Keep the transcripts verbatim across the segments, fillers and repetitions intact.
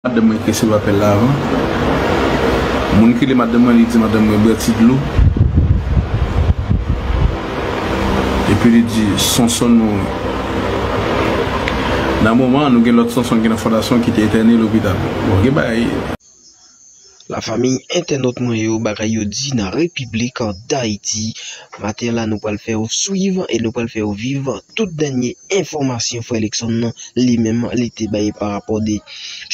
Madanm mwen ki resevwa apèl la avan. Moun ki rele madanm mwen, li di madanm mwen bwè ti dlo. Epi li di, Sonson mouri. Nan moman an, nou gen lòt Sonson ki nan fondasyon ki te entène lopital. Bon, gen bagay. Lafanmi entènòt mwen yo, bagay yo di nan Repiblik Dayiti. Maten an la, nou pral fè w swiv e nou pral fè w viv tout dènye enfòmasyon frè Luckson nan li menm li te bay pa rapò de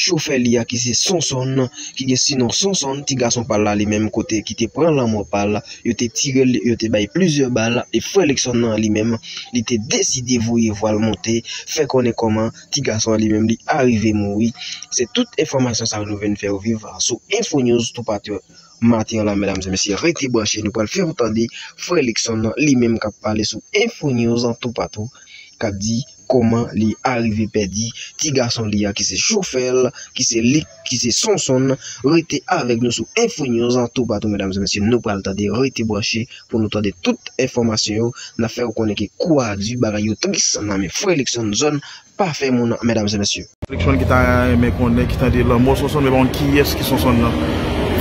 chofè li a ki se Sonson, ki gen sinon Sonson, ti gason pa l la li menm kote ki te pran lanmò pa l, yo te tire l, yo te bay plizyè bal, e frè Luckson nan li menm, li te deside voye vwal monte, fè konnen kòman ti gason an li menm li arive mouri. Se tout enfòmasyon sa yo nou vin fè w viv sou Info News toupatou maten an la, medam e mesye. Rete branche, nou pral fè w tande frè Luckson nan li menm k ap pale sou Info News toupatou, k ap di kòman li arive pèdi ti gason li a ki se chofè l, ki se Lik, ki se Sonson. Rete avèk nou sou Info News toupatou, medam e mesye. Nou pral tande, rete branche pou nou tande tout enfòmasyon yo. N ap fè w konnen ke kou a di, bagay yo tris nan men frè Luckson zòn pa fè moun, medam e mesye. Luckson ki ta renmen konnen, ki tande lanmò Sonson, men pa konn kiyès ki Sonson nan.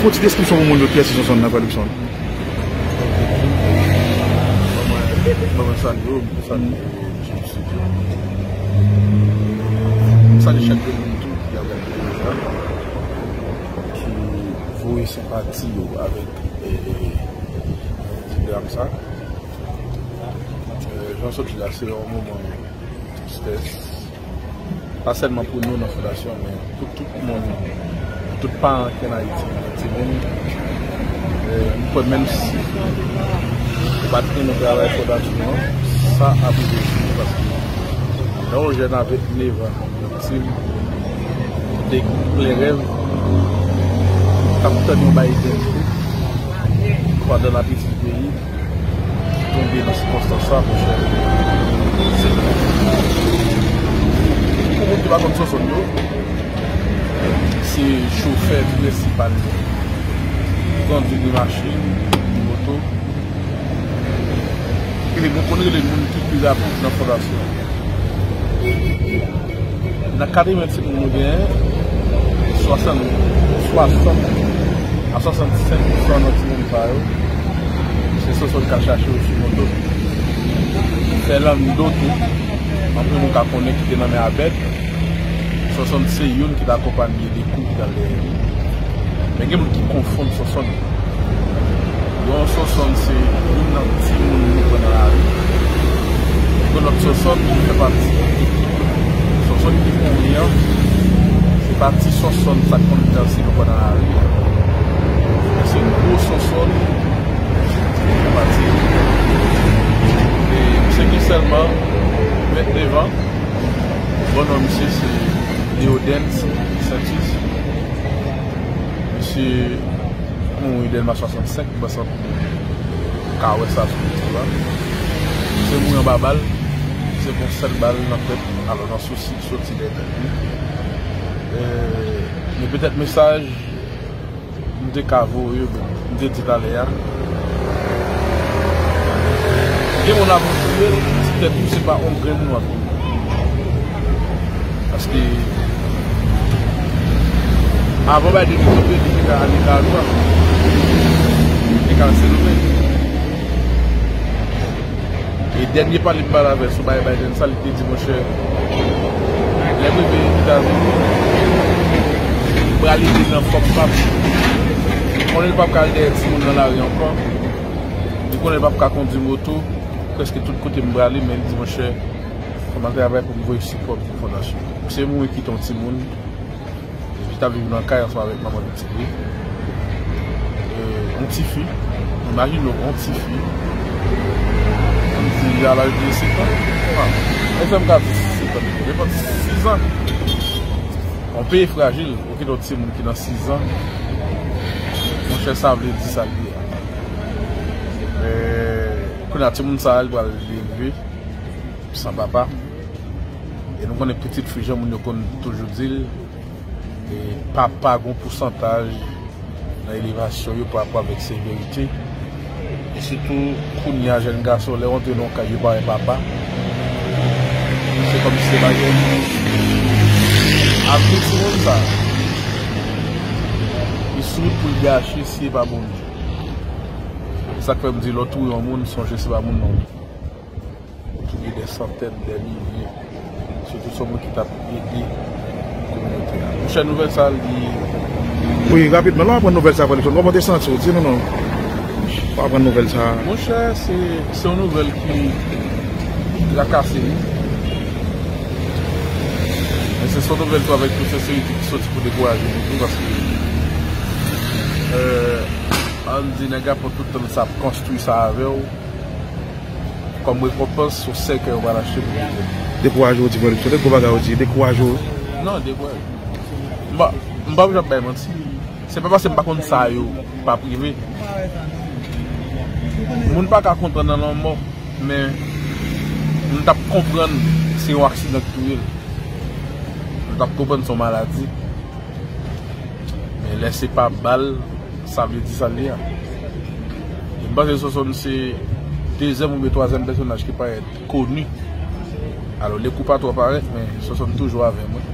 Fè yon ti deskripsyon pou moun yo, kiyès ki Sonson nan, frè Luckson? Mwen, mwen salye w, mwen salye w. Mwen salye chak de moun tou ki ap gade videyo sa, ki voye senpati yo avèk, e, e, ti dram sa. E, jan w sot di la, se yon moman tristès. Pa sèlman pou nou nan fondasyon, men pou tout moun, pou tout paran ki ann Ayiti, ki gen timoun. E, m kwè menm si ou pa t renmen travay fondasyon an, sa ap rive sou nou, paske lè yon jèn a vennèf an viktim, te gen plen rèv, t ap tann yon bay dènye pandan l ap etidye peyi, ki tonbe nan sikonstans sa, monchè. Se pou moun ki pa konn Sonson yo, se chofè prensipal yo. Kondui de machin, de moto. E nou konn rele moun ki pi rapid nan fondasyon. Nan katreven timoun nou genyen, swasant, swasant a swasannsenk pousan nan timoun sa yo, se Sonson k al chache yo sou moto. Fè lando tou, anpil moun ka konnen ki te nan men Abèd. Sonson se youn ki t akonpanye de kou ki t al dèyè li. Men gen moun ki konfonn Sonson. Yon Sonson se youn nan timoun nou pran nan lari. Yon lòt Sonson ki fè pati ekip Sonson ki mouri an. Se pa ti Sonson sa k konn danse nou pran nan lari an. Men se gwo Sonson ki fè pati ekip. E misye gen sèlman vennèf an. Bon non misye se Deodens Santis. Misye mouri Dèlma swasannsenk, m panse anpil moun ka wè sa sou YouTube la. Misye mouri anba bal, misye pran sèt bal nan tèt, alò nan sousi soti dèyè tèt li. E, men petèt mesaj m te ka voye, m te di talè a. Gen moun ap touye, di tèt ou se pa on grenn nou ap touye. Paske avan bay de nou touye, li te ka ale Kalwa. Li te ka al Sendomeng. E dènye pale m pale avè l sou bay Biden sa, li te di, monchè, lè m rive Etazini, m prale vin nan fòm pa m. Konnen l p ap ka al dèyè timoun nan lari ankò. Li konnen l p ap ka kondui moto. Prèske tout kote m prale, men li di, monchè, fò m al travay pou m voye sipò pou fondasyon. Misye mouri kite yon timoun. Epi t ap viv nan kay ansanm avèk manman l pitit li. E, yon tifi. Imajine w, yon tifi. Yon tifi a laj de sèt an. Mezanmi, ka di sèt an, nenpòt sis an. Yon peyi frajil, ou kite yon timoun ki nan sis an. Monchè, sa vle di sa l ye a. E, kounye a, timoun sa a, li pral leve san papa. E nou konnen pitit fi, jan moun yo konn toujou di l, e papa gon pousantaj nan elevasyon yo parapò avèk severite. E sitou kounye a, jèn gason, lè w antre nan yon kay, yo pa wè papa. Se kòmsi se bagay avni timoun sa. Sou wout pou l gache si e pa Bondye. Se sa k fè m di, lè w touye yon moun, sonje se pa moun nan. Ou touye dè santèn, dè milye. Sitou se yon moun ki t ap ede kominote a. Monchè, nouvèl sa a, li... Wi, rapidman, lè w aprann nouvèl sa a, Frè Luckson, kòman w te santi w? Di nou non. Lè w aprann nouvèl sa a. Monchè, se, se yon nouvèl ki, ki trakase m. Men se, se yon nouvèl tou avèk tout senserite ki soti pou dekouraje nou tou, paske, euh, ann di nèg la pran tout tan l sa ap konstwi sa avè w, kòm rekonpans, se yon sèkèy ou pral achte pou li. Dekouraje w di, Frè Luckson, se gwo bagay ou di, dekouraje w. Non, dekouraje. M pa, m p ap janm bay manti. Se pa paske m pa konn sa yo p ap rive. Moun pa ka konprann nan lanmò, men m t ap konprann se yon aksidan ki touye l. M t ap konprann se yon maladi. Men lè se pa bal, sa vle di sa l ye a. M panse Sosonn se dezyèm oubyen twazyèm pèsonaj ki parèt koni. Alò, le kou pa twò parèt, men Sosonn toujou avè mwen.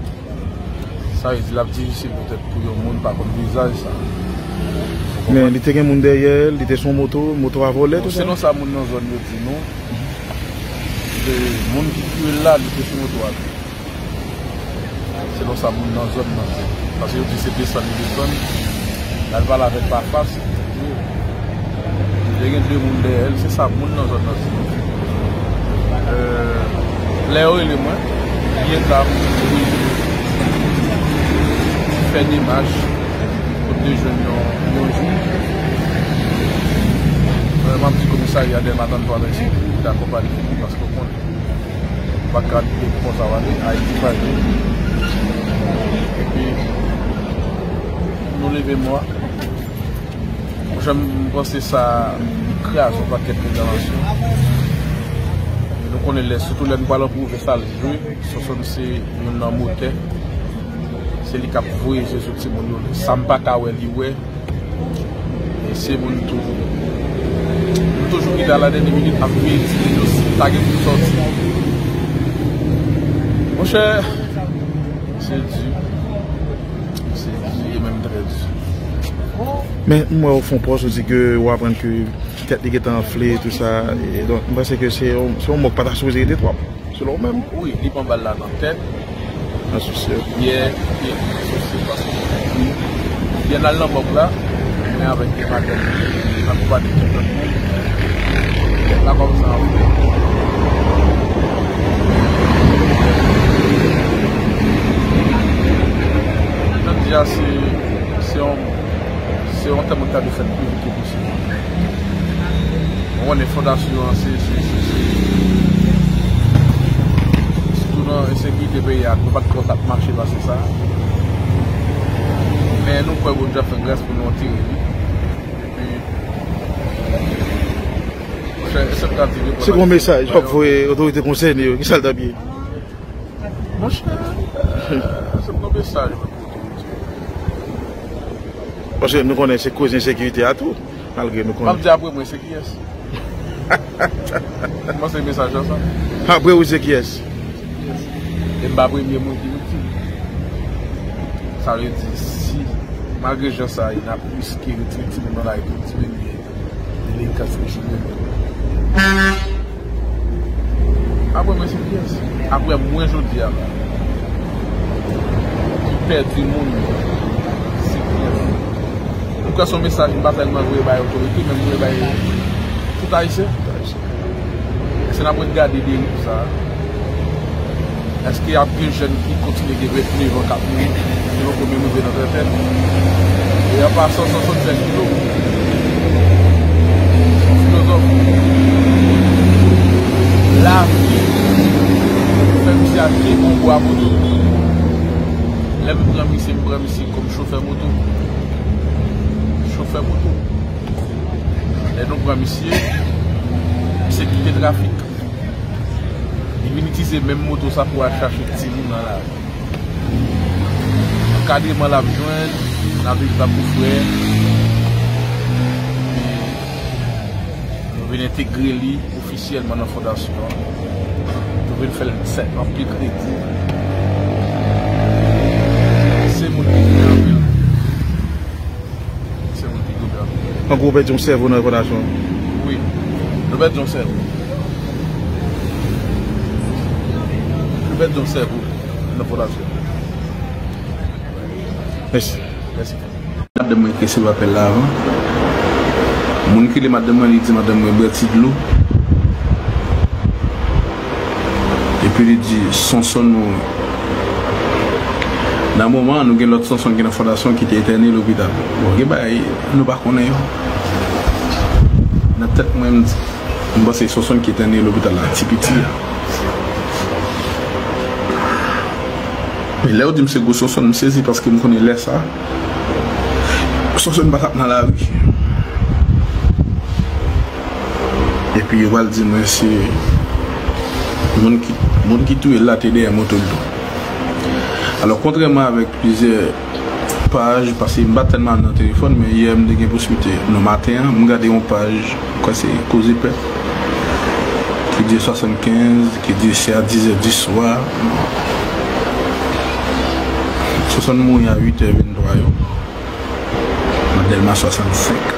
Sa vle di, l ap difisil petèt pou yon moun pa konn vizaj sa. Men li te gen moun dèyè l, li te sou yon moto, moto a vòlè, tou sa. Selon sa moun nan zòn yo di nou, se moun ki touye l la, li te sou moto a tou. Selon sa moun nan zòn nan di. Paske yo di se desann li desann, l al pale avèk Pafas, li te gen de moun dèyè l, se sa moun nan zòn nan di. Euh, lè yo rele mwen, byen ta, m fè demach pou m te jwenn yon, yon jou. Euh, m ap di komisarya Dèlma trannntwa mèsi pou ta akonpanye m, paske w konnen. Pa ka di konsa w ale, Ayiti pa jwe. Epi, nou leve mò a. Monchè, m panse sa kraze yon pakèt envèstisman. Nou konnen lè, sitou lè nou pral anpwouve sa l jwe, Sosonn se youn nan motè. Se li k ap voye je sou timoun yo. Sa m pa ka wè, li wè. E se moun tou, nou toujou kite a la dènyè minit ap veye timoun yo si ta gen pou sòti. Monchè, se di. Se di e menm trè di. Men, m wè w fè yon pòs, ou di ke w aprann ke tèt li gentan anfle, tou sa. E donk, m panse ke se yon, se yon mò k pa ta sipoze rete twòp. Selon ou menm? Wi, li pran bal la nan tèt. Asosye. Yè, yè, asosye paske yè n al nan mòg la, men avèk de madanm li, akonpanye de lòt moun. Tèt la kòmanse anfle. Jodi a se, se yon, se yon antèman ki ta dwe fèt pi vit ke posib. Ou konnen fondasyon an, se, se, se, se, sitou nan ensekirite peyi a, nou pa t kwè w t ap mache pase sa. Men nou kwè Bondye ap fè gras pou nou antire li. Epi, monchè, se m ka di, se yon mesaj w ap voye otorite konsène yo, ki sa l t ap ye? Monchè, euh, se yon mesaj mwen pou otorite. Paske nou konnen se koz ensekirite a tou, malgre nou konnen. M ap di apre mwen, se kiyès? Mwen se mesaj la sa. Apre ou se kiyès? E m pa premye moun ki viktim. Sa vle di, si malgre jan sa ye, n ap riske retire timoun nan lari pou diminye delenkan se jounen. Apre mwen se kiyès? Apre mwen jodi a la, ki pèdi moun, se kiyès? M kwè se yon mesaj m pa sèlman voye bay otorite, men m voye bay tout Ayisyen. Èske n ap ret gade deriv sa a? Èske ap gen jèn ki kontinye gen vennèf an k ap mouri, ki poko menm rive nan trantèn? E an pasan, Sosonn se yon filozòf. Lavi fè misye achte yon bwa moto. Lè m pran misye, m pran misye kòm chofè moto. Chofè moto. Lè nou pran misye, misye kite trafik. Li vin itilize menm moto sa pou al chache timoun nan lari. Ankadreman l ap jwenn, l ap viv tankou frè. Nou vin entegre li ofisyèlman nan fondasyon an. Nou vin fè l sèt anpil kredi. Se moun ki fè anpil. Tankou w pèdi yon sèvo nan fondasyon an. Wi. Nou pèdi yon sèvo. Nou pèdi yon sèvo nan fondasyon. Mèsi. Mèsi. Madanm mwen ki resevwa apèl la avan. Moun ki rele madanm mwen, li di madanm mwen bwè ti dlo. Epi li di Sonson mouri. Nan moman an, nou gen lòt Sonson ki nan fondasyon ki te entène lopital. Bon, gen bagay nou pa konnen yo. Nan tèt mwen, m di, m panse Sonson ki entène lopital la, ti piti a. Men lè yo di m se gwo Sonson, m sezi paske m konnen lè sa, Sonson pa t ap nan lari. Epi yo pral di mwen se moun ki, moun ki touye l la te dèyè moto l tou. Alò, kontrèman avèk plizyè paj, paske m pa tèlman nan telefòn, men yè m te gen posiblite nan maten an, m gade yon paj, m kwè se Koze Pèp, ki di swasannkenz, ki di se a dizè di swa. Sonson mouri a uitè venntwa yo. Nan Dèlma swasannsenk.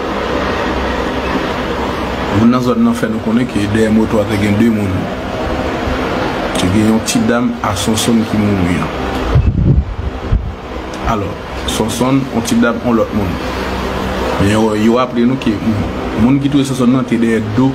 Moun nan zòn nan fè nou konnen ke dèyè moto a te gen de moun. Te gen yon ti dam a Sonson ki mouri an. Alò, Sonson, yon ti dam, yon lòt moun. Men yo, yo raple nou ke moun ki touye Sonson nan te dèyè do